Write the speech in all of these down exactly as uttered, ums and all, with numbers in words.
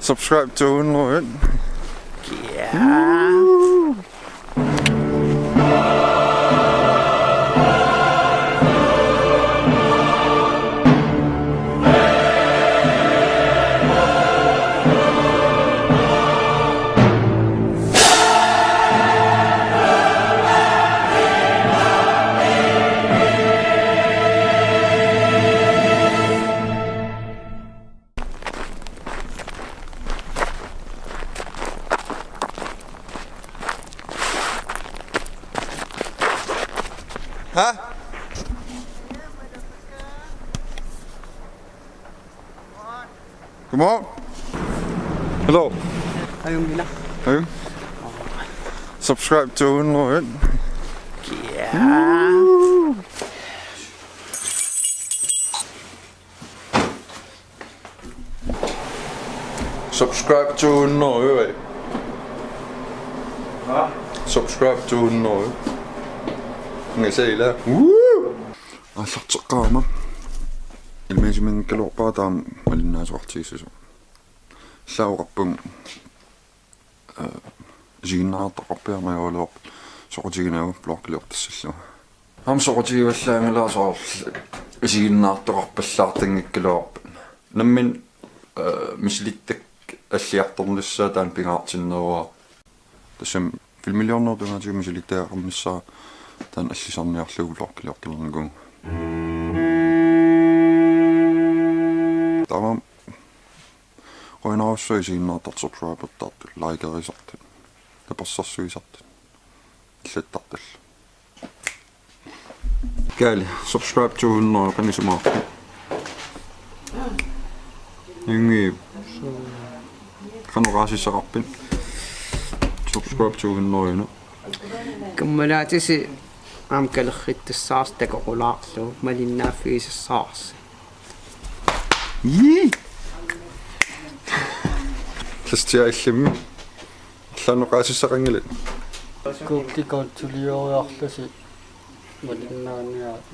Subscribe to hundrede. Huh? Come on. Hello. Ayun, Mila. Ayun. Subscribe to hundrede. Yeah. Subscribe to hundrede, eh. Hva? Subscribe to hundrede. Ngasila. Woo! Aallarteqqaarama. Illuminatiminngikkaluarpara taama malinnaasoqartigissasoq. Ilaa oqarpunga, eh, isiginnaartaqarpiarama ajoraluarpoq soqutiginagit vloggiliortassallunga. Aamma soqutigivallaanngilanga soorlu isiginnaartoqarpallaartanngikkaluarpat. Nammineq, eh, misilittakkat alliartornissaat taanna pingaartinnerua. Tassami filmiliornerup tungaatigut misilittagaqarnissaa taanna allisarniarlugu vloggiliortalernikuuvoq. Taamaammat qujanarsuaq isiginnaartartut, subscribertartut, likerisartut, tapersersuisartut, allattartullu. Kaali, subscribe to hundrede, qanoq isumaqarpit? Ingi. Qanoq oqaasissaqarpit? Subscribe to hundrede, no? Kammalaatisi aamma kalerrittussaarsi takoqulaarlugu malinnaaffigisassaarsi. Ii! Kristian illimmi. Qanoq oqaasissaqanngilat? Kuukki konsulioriarlusi. Malinnaaniarit.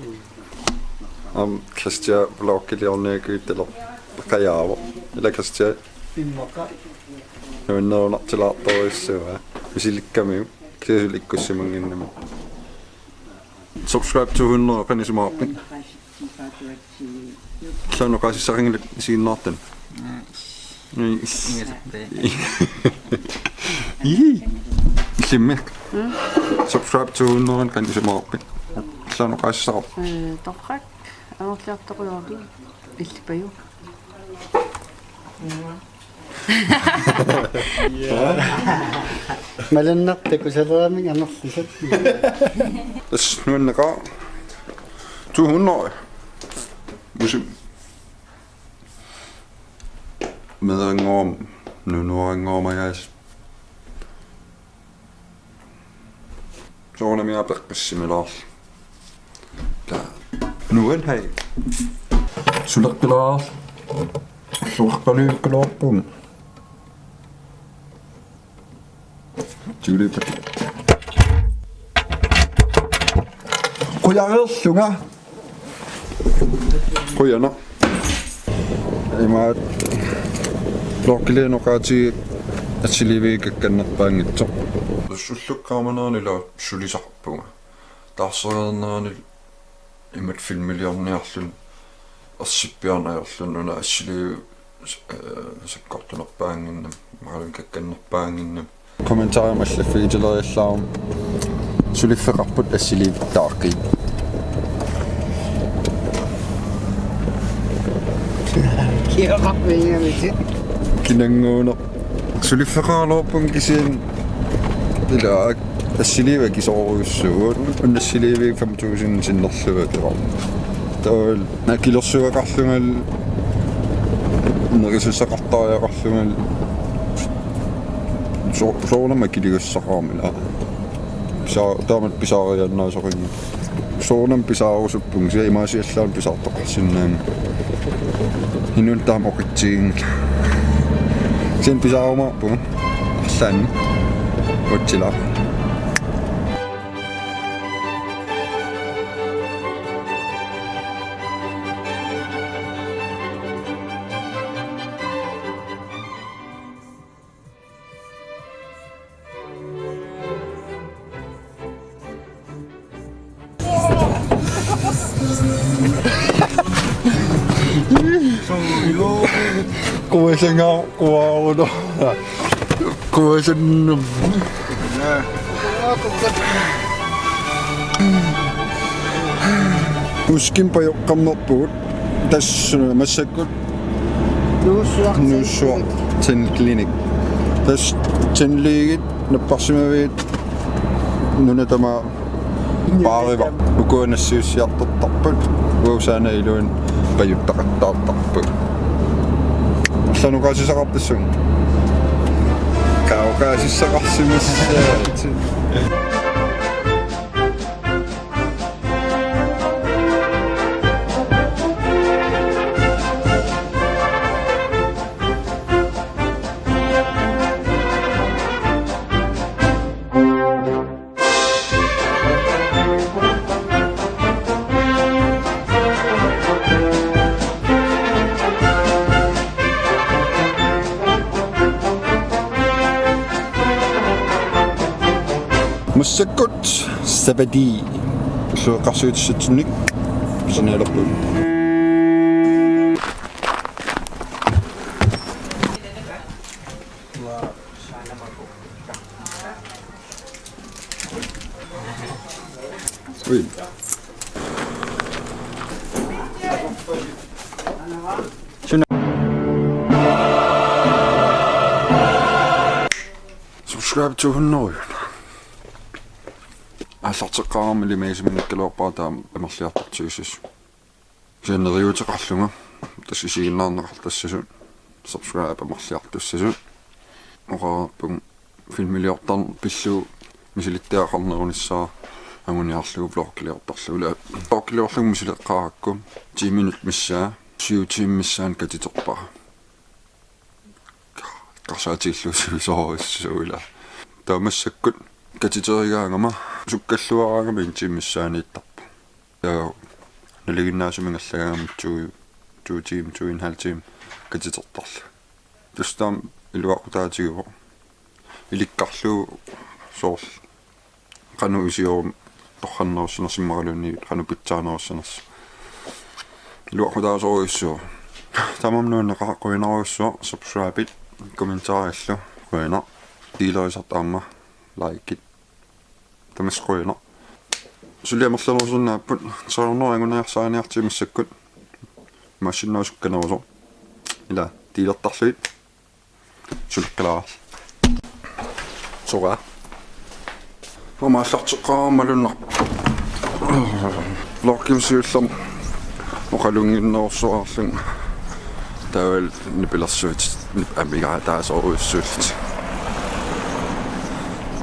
Aamma Kristian vloggiliorniakuuttalerpaqajaavoq. Ila Kristian. Immaqa. Nuannerunartilaartorujussuuvoq. Misilikkamiuk. Kisianni suli ikkussimannginnami. Subscribe to hundrede, qanoq isumaqarpit? Qanoq oqaasissaqanngilat isiginnaartut? Ii. Ii. Illimmi. Subscribe to hundrede, qanoq isumaqarpit? Qanoq oqaasissaqarpit? Eh, torrak, amerliartorujoorlu, illipajuk. Malinnaat takusaleramik amerlisat. Tassa nuanneqaaq. To hundrede. Musim. Meeranngoorama, nunuaranngoorama, guys. Soorunami apeqqissimilaarluni. Taa. Nuan hai. Suleqqilaarluni. Suleqqaliukkaluarpunga. Tiguliippat. Qujareerlunga. Qujanaq. Imaat. Vloggiliorneq oqaatigaara assiliivigikka kakkannerpaanngitsoq. Sullukkaamanerani ila sulisarpunga. Taarsereernerani imatut filmiliorniarluni ersippiarneq ajorluni una assiliivi, eh, sakkortunerpaannginnami, imaluunniit kakkannerpaannginnami. Kommentarimi allaffigitilerujussuarmik suliffeqarput assiliivittaaqqi. Kioqarpiigamitit. Kinannguuneq. Suliffeqaraluarpunga kisianni ila assiliivik akisoorujussuuvoq. Una assiliivik fem tusind sinnerlugu akeqarpoq. Taava akilersuaqarlungalu, nerisassaqartariaqarlungalu. So-, soorunami akiligassaqarama ila. Pisa-, taamatut pisaariaannaasoqanngilaq. Soorunami pisaarusuppunga, kisianni imaasiallaannaq pisaartoqarsinnaanngilaq. Inunnut taama oqitsiginngilaq. Kisianni pisaarumaarpunga. Arlaannik. Uatsilaq. Kuasangaa kuaarulo. Kuasannam. Muskim pajoqqammerpugut. Tassa massakkut Nuussuaq. Nuussuaq Tandklinik. Tassa tandlægit napparsimaviit nuna tamaat paariva. Ukua nassiussiartortarput. Uagut aana iluani pajuttaqattaartarput. Allanut oqaasissaqartassaanga. Qaa oqaasissaqarsimassaat. Massakkut sapati sueqqarsuutissatsinnik sinalerput. Ui. Suna. Subscribe to hundrede. Aallarteqqaarami ilimagisimannakkaluarpara taama amerliartortigisassasut. Kisianni neriuuteqarlunga tassa isiginnaarneqartassasut, subscribe amerliartussasut. Oqarpunga filmiliortarneq pillugu misilittagaqarnerunissaa anguniarlugu vloggiliortarlugu. Ila vloggiliorlugu misileqqaarakku ti minut missaa, syv timer missaani katiterpara. Eqqarsaatigillugu sivisoorujussuuvoq ila. Taava massakkut katiterigaangama sukkalluaraangama en time missaaniittarpoq. Taava nalinginnaasumik allagaangama to, to timer, to en halv time katitertarlugu. Tassa taama iluaqutaatigivoq. Ilikkarlugu soorlu qanoq isiorum torrannerussanersoq imaluunniit qanoq pitsaanerussanersoq. Iluaqutaasorujussuuvoq. Taamaammat nuanneqaaq, qujanarujussuaq, subscribit, kommentarillu. Qujanaq. Delerisartut aamma likit. Tamassi qujanaq. Suli amerlanerusunnaapput, tre hundrede anguniarsaaniartigu massakkut. Imaassinnaavoq sukkanerusoq. Ila, delertarlugit. Suleqqilaa. Soorlu. Aamma aallarteqqaarama malunnarpoq. Vloggimi siullermi oqalunnginnerussuarlunga. Taavalu nipilersuutit, nip-, amigaataasorujussuullutik.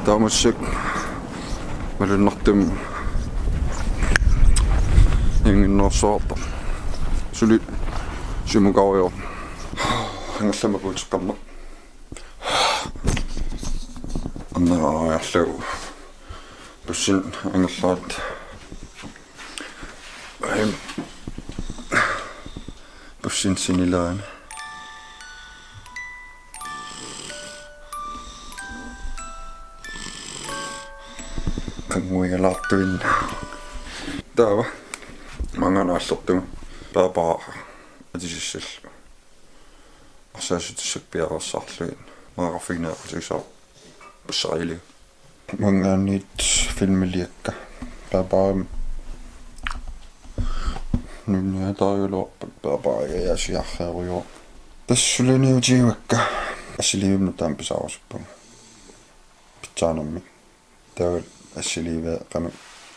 Taava massakkut malunnartumik ivinnginnerussuartarpoq. Suli siumukarujoorpoq. Angerlamik makuuteqqammerpoq. Annerariarlugu. Bussinut angerlaat. Aim. Bussinut sinilaarlunga. Qannguigalaartuinnaq. Taava. Maanngaanniit aallertunga. Bærbar. Atisissallugu. Arsaassutissakkut piareersarlugit. Meerarfiginiaqqutigissavarput. Passarillu. Maanngaanniit filmiliakka. Bærbarimi. Nunniataarigaluarpat Bærbar aasiarriarujoq. Tassa suliniutigivakka. Assiliivimmi taama pisaarusuppunga. Pitsaanermik. Taava assiliivi qanoq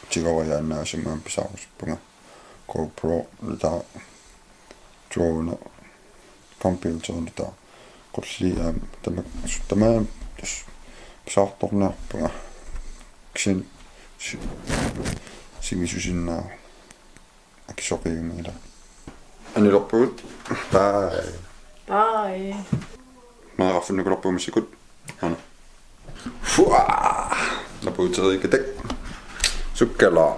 tigoriaannaasimasoq pisaarusuppunga. GoPro nutaaq, drone, computer nutaaq, qulliit aamma tamak-, tamakku tassa pisaartorniarpunga. Kisianni si-, sivisusinnaavoq. Akisoqiumiila. Anilerpugut. Bye. Bye. Meerarfinnikuulerpugut massakkut. Aana. Fua! Napuuteriikkatak. Sukkalaa.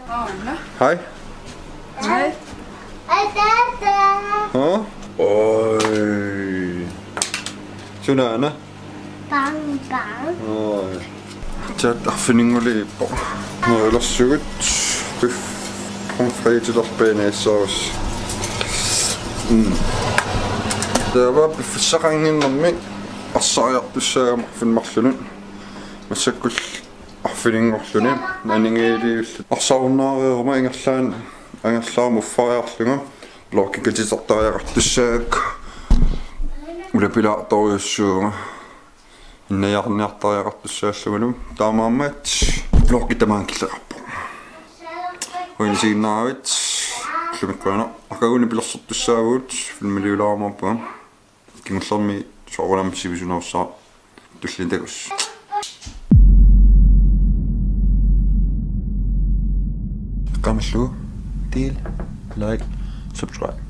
Aana. Hej. Hej. Hej, Dada. Hå? Oj. Sunaana? Bang, bang. Oj. Chat arfininnguliippoq. Nerilersugut. Pomfritilerpianissaarus. Taava piffissaqannginnami arsariartussaagama arfineq-marlunut. Massakkullu arfininngorluni aningiliullu arsarunnaariaruma ingerlaannaq angerlarama uffariarlunga vloggi katitertariaqartussaagakku ulapilaartorujussuuvunga. Innajarniartariaqartussaallungalu taamaammat vloggi tamaanga killeqarpoq. Uinisiginnaaravit. Ullumi qujanaq. Aqaguani pilersortussaavugut, filmiliulaarumaarpunga. Kingullermi soorunami sivisunerussaaq. Tulliani takuss. Qamallu. Del, like, subscribe.